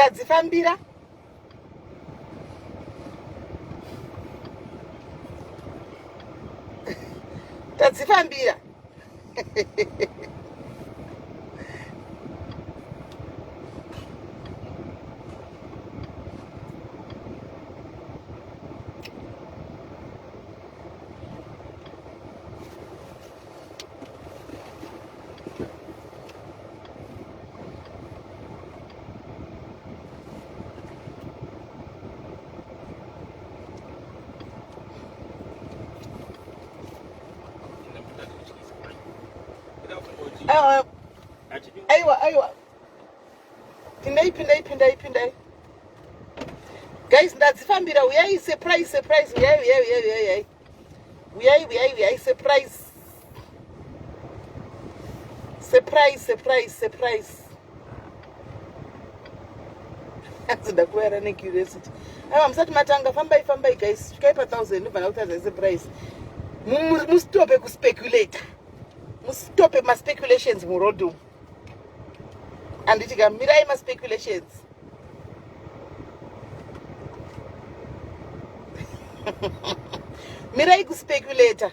Tadzifambira. Tadzifambira. Aiwa, aiwa, pindai, pindai, pindai, pindai guys, ndadzifambira. Uyai, surprise, surprise, uyai, uyai, uyai, uyai, uyai, uyai, uyai, surprise, surprise, surprise, surprise. Hanzi ndakuvara necuriosity. Aiwa, musati matanga, fambai, fambai guys, svikai pa1000, ndobva ndakutadzai surprise. Mustope kuspeculata, mustope maspeculations muroad umu, handiti ka? Mirai maspeculations. Mirai kuspeculata.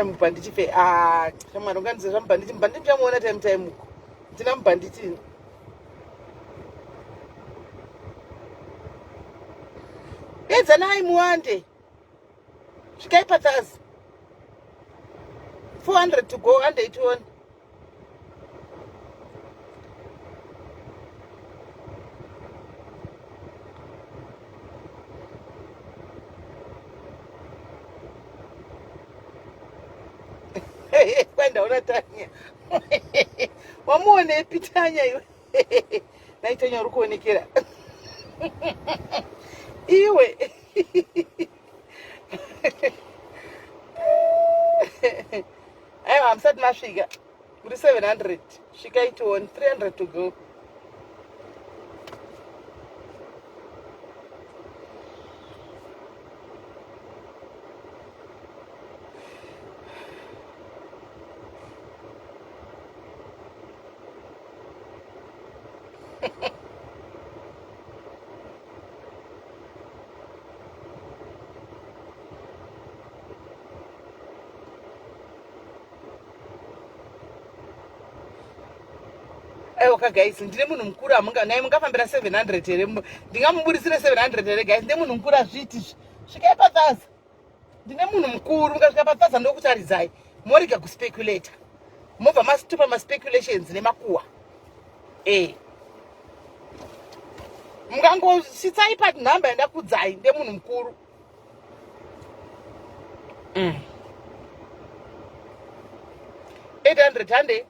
Mubhanditi fe, ah, shamwari, ungandiziva zvamubhanditi? Mubhanditi muchamuona time time uko. Ndina mubhanditi. Edzanai muwande, svikai pathazi. 400 to go, handei tione. Kwandaona Tanya, wamuonepi Tanya iwe? Nai Tanya, uri kuonekera iwe. Aiwa, hamusati masvika, muri 700. Svikai tione. 300 to go. Aiwa guys, ndine munhu mukuru. Hamunga nai mungafambira 700 here? Ndingamuburisire 700 here guys? Ndine munhu mukuru, hazviiti. Svikai pathaza, ndine munhu mukuru. Mukasvika pathaza ndokutaridzai, morega kuspeculata, mobva mastopa maspeculations nemakuhwa. E mukangosvitsai panhamba yandakudzai, ndemunhu mukuru. 800, hande,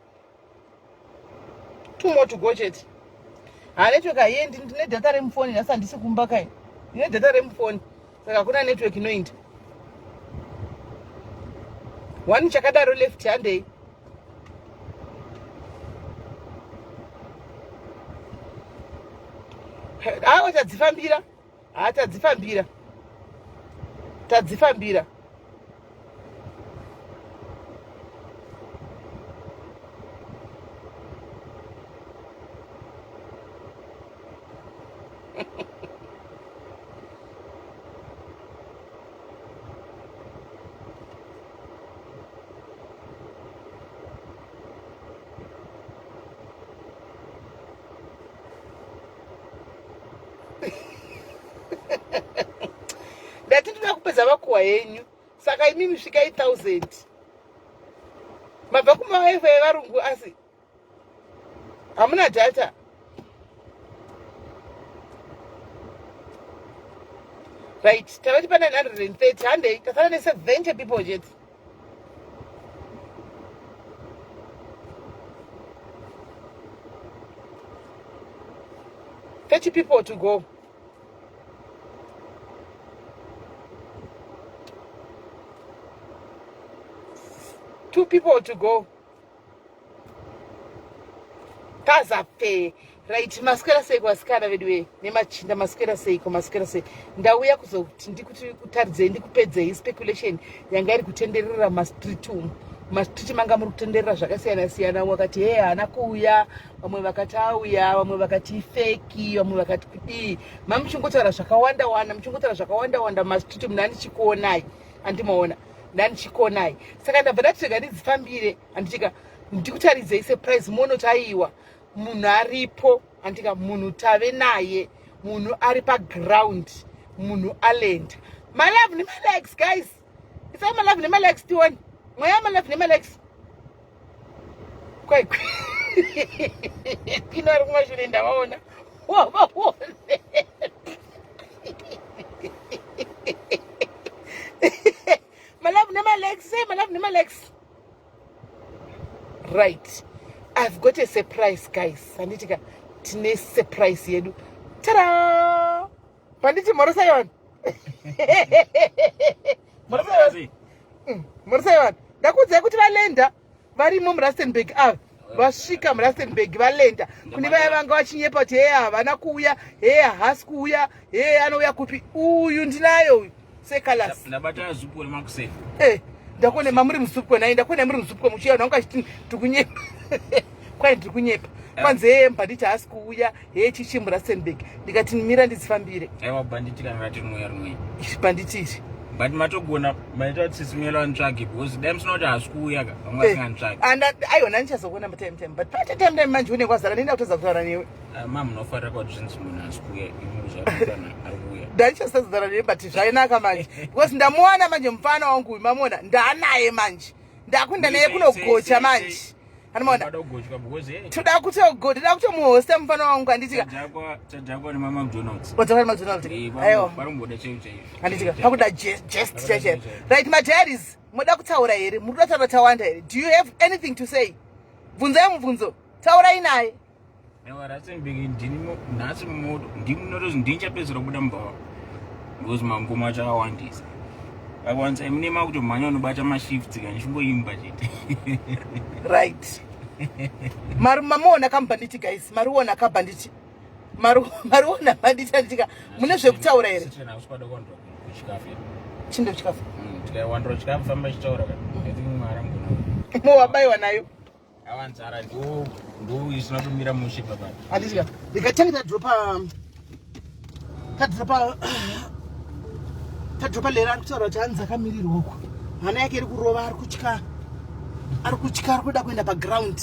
two more to go chete. Ha, network haiendi, ndine data remufoni nhasi, handisi kumba kai, ndine data remufoni, saka hakuna network inoinda. One chakadaro left, handei. Awa, tadzifambira. Ha, tadzifambira, tadzifambira. Ndati ndinoda kupedza makuhwa yenyu, saka imimi svikai 1000. Mabva kumawifi evarungu asi hamuna data. Right, tavati pa 930, handei, tasara ne70 people chete. 30 people to go. Two people to go. Tazape. Right, maswera sei kuvasikana vedu ve nemachinda? Maswera seiko? Maswera sei? Ndauya kuzoti ndikuti kutaridzei, ndikupedzei speculation yanga iri kutenderera mumastreet umu. Mumastreet manga muri kutenderera zvakasiyana siyana. Vamwe vakati hee haana kuuya, vamwe vakati auya, vamwe vakati ifeki, vamwe vakati kudii. Mamuchingotaura zvakawanda wanda, muchingotaura zvakawanda wanda mumastreet muna ndichikuonai. Andimaona ndandichikuonai. Saka ndabva ndati rega ndidzifambire, handitika ndikutaridzei surprise muone kuti aiwa munhu aripo, handitika munhu tave naye, munhu ari paground, munhu alenda. My love nemalikes guys. Isai malove nemalikes tione. Mweya malove nemalikes. Kwai. Tino ari kumashure ndavaona. Wavaone. Malove nemalikes, say malove nemalikes. Right. I've got a surprise guys. Handiti ka tine surprise yedu. Ta-da! Panditi mhorosai vanhu. Mhorosai vanhu. Ndakuudzai kuti valenda varimo muRustenburg ava vasvika muRustenburg valenda kune vaya vanga vachinyepa kuti heye havana kuuya, heye haasi kuuya, heye anouya kupi. Uyu ndinayo uyu sekalas. Ndabata zupu remakuseni. Eh, ndakuone mamuri musupwe naye, ndakuone muri musupwe muchiya vanhu vanga vachiti tikunyepa. Kwai ndiri kunyepa. Kwanzi heye mbanditi haasi kuuya, heye chichi muRustenburg. Ndikati mira ndidzifambire. Aiwa banditi kana rati rinouya rinouya. Ishi banditi iri. But matogona maita kuti sisi Melo anitsvage because dai musina kuti haasi kuuya ka vanga vasinganitsvage. Anda aiwa nani ndichazokuona time time but paita time time manje une kwazara nenda kutadza kutaura newe. Ah, ma munofarira kuti zvinzi munhu haasi kuuya imi zvakuti ari kuuya. Ndanichazotadza kutaura newe but zvainaka manje because ndamuwana manje mufana wangu uyu mamuona ndaanaye manje ndakuenda naye kunogocha manje. Anomaona toda kutogo toda kutomuhosta mufana wangu handitika tadhakwa nemamcdonalds wadhakwa nemacdonalds aiwa varomboda chaivo chaivo handitika pakuda jest chaicho right madiaries moda kutaura here muri kuda kutaura tawanda here do you have anything to say bvunzai mubvunzo taurai naye Aiwa Rustenburg ndini nhasi mumoto ndinotozi ndinichapedzera kubuda mubhawa because mangoma acho akawandisa akawandisa mune makutomhanya unobata mashifts kana ndichingoimba chete right mari mamuona kamubhanditi guys mariona kabhanditi mariona banditi anditika mune zvekutaura here chindo chikafu tikaiwandira chikafu famba chitaura ka i think mwari amugona mowabaiwa nayo Awa nzara ndo ndo isina kumira mushe baba. Handiti ndikatanga tadropa tadropa tadropa lera ari kutaura kuti hanzi akamirirwa uko hana yake iri kurova ari kutya ari kutya ari kuda kuenda paground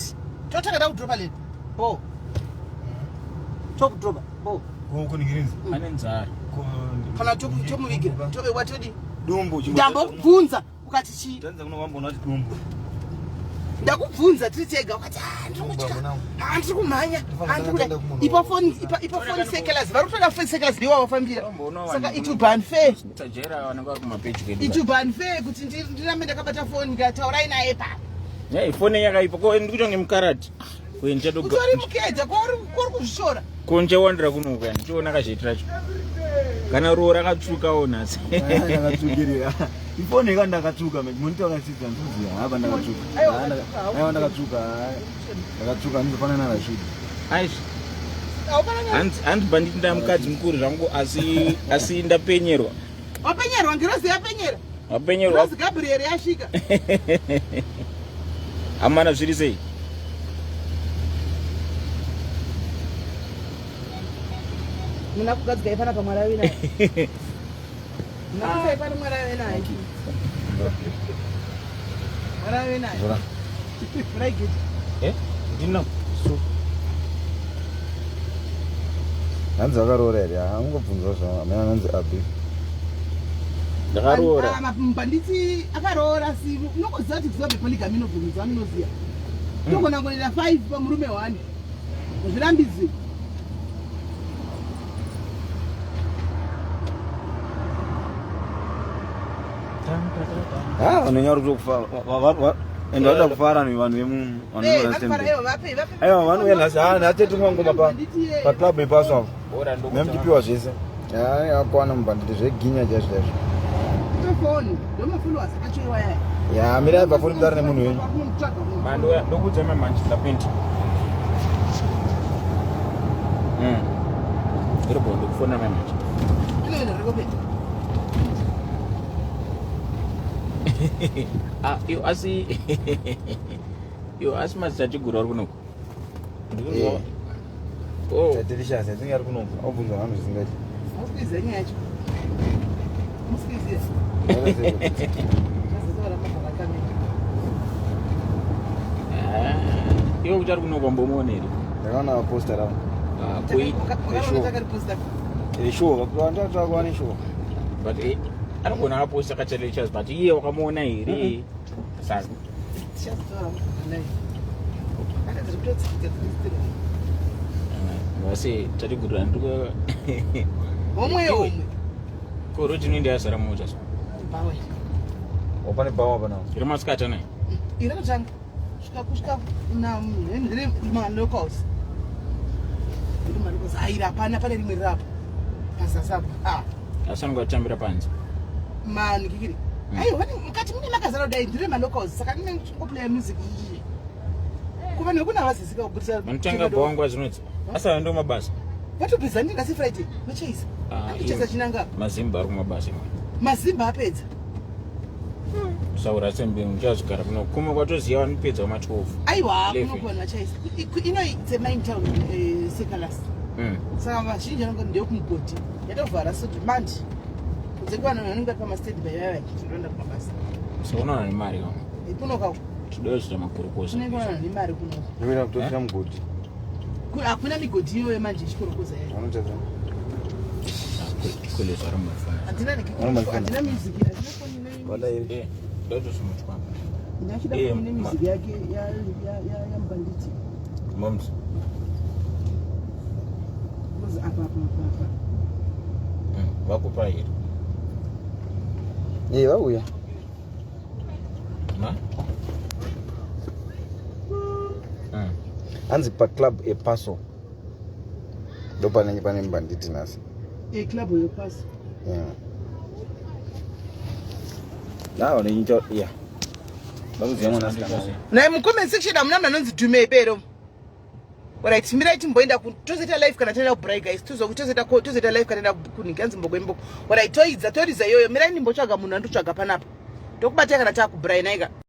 totanga takudropa lera bo tokudropa bo Ane nzara. Kana tomuvigira tove watodi dumbu ndambobvunza ukati chii tanza kuno wamboona kuti dumbu ndakubvunza tiri tega ukati ah, ndiri kutya ah, ndiri kumhanya ah, ndiri kuda ipa phone ipa ipa phone sekelers vari kutoda phone sekelers ndiwo wavafambira saka it will be unfair Tajera vanenge vari kumapeji kwedu it will be unfair kuti ndirambe ndakabata phone ndikataurai naye pa Hey, phone yakaipa ko ndikuita ngemukarati utori mukeja kwauri kuzvishora ko ndichawandira kuno kuya ndichiona kazheti racho kana ruo rakatsvukawo nhasi ndakatsvukirira ifoni ika ndakatsvuka monitaura sidza ndoziva hapa ndakatsvuka aiwa ndakatsvuka ndakatsvuka ndizofanana narashidi aizvi hanzi banditi ndamukadzi mukuru zvangu asi asi ndapenyerwa wapenyerwa ngirozi yapenyera wapenyerwa ngirozi gabriel yasvika amana zviri sei muna kugadzika ipana pamwari ave naye muna kusa ipana mwari ave naye mwari ave naye muraigeti eh ndino so Hanzi akaroora here? Angobvunzwa zvavo. Amene anonzi Abi. Ndakaroora. Ah, Mbanditi akaroora asi unongoziva kuti kuziva polygamy inobvumidzwa munoziva. Unogona kuenda 5 pamurume 1. Zvirambidzwe. Ah, vanonyara kutokufa. And vanoda kufara vanhu vemu aiwa vanouya nhasi ha nhasi tetumwa ngoma pa paclub ipaso apo memuchipiwa zvese akwana mubhanditi zveginya chaizvo chaizvo ya mirai pafoni mutaure nemunhu wenyu ndokuudza mamanje ndapinda iripo ndikufonera mamanje Ah, iyo asi iyo asi mazitateguru ari kunoku. Eh. Oh. Tatelicious, I think ari kunoku. Aubvunza vanhu zvisingaiti. Musikuiziva nyaya yacho. Musikuiziva. Ah, iwe kuti ari kunoku wambomuona here? Ndakaona vaposta ravo. Ah, koi. Sure, vanhu sure. But eh, anogona aposta kaTatelicious but iye wakamuona here? Saka vase tateguru andiko Homwe homwe. ko road inoenda yazara mota so. Bawe. Wapane bawa panapa. Iri masikati anaya. Iratotanga. Svika kusvika na ndiri malocals. Ndiri malocals. Aira hapana pane rimwe rirapo. Pazasi apo. Ah. Asi anonga atambira panze. Man kikiri. Aiwa mukati mune makazara kudai ndiri malocals saka ndinenge ndichingoplaya music iyi. Kuva nekuna vazisika kubudisa. Vanotanga bhawa nguva dzinodzi. Asi ava ndo mabasa. Vatopedza ndinga si Friday. Vachaisa. Ah, Andichaisa iwe. chinanga. Mazimba ari kumabasa imwe. Mazimba apedza. Saura sembe muchazogara kuno kumwe kwatoziva vanopedza kuma 12. Aiwa 11. kuno kuvanhu vachaisa. Ino it's a main town eh, Sekalas. Saka vazhinji vanonga ndeyekumugodhi. Yatovhara so demand. Kunze kwevanhu vanenge vari pamastand by vaya vachitoenda kumabasa. So unoona nemari kamwe. Kunoka Toda kuzoita makurukosa. kunenge vanhu vane mari kunoka. Ndikuenda kutosvika mugodhi. Hakuna migodhi iyoyo manje yechikorokoza yayo. Vanotaura. Kulezwa ari mumafoni. Handina Normal phone. handina music, handina phone ine Wala iri. Eh, ndotosimuchwa. ndachida Eh, phone ine music yake ya ya ya ya Mbanditi. Moms. Because apa apa apa apa. Vakupa here? Eh, vauya. Ma? Hanzi paclub epaso. Ndopanenge pane mbanditi nhasi. Eh, club yepasi. Yeah. Nawo nenyita yeah. Vakuziva mwana sikana. Naye mucomment section hamuna munhu anonzi Dhume pero. Alright, mirai timboenda tozoita live kana taenda kubraai guys. Tozoita tozoita live kana taenda kunhingi hanzi mboko imboko. Alright, toidza toridza iyoyo. Mirai ndimbotsvaga munhu andotsvaga panapa. Tokubatai kana taakubrai naika.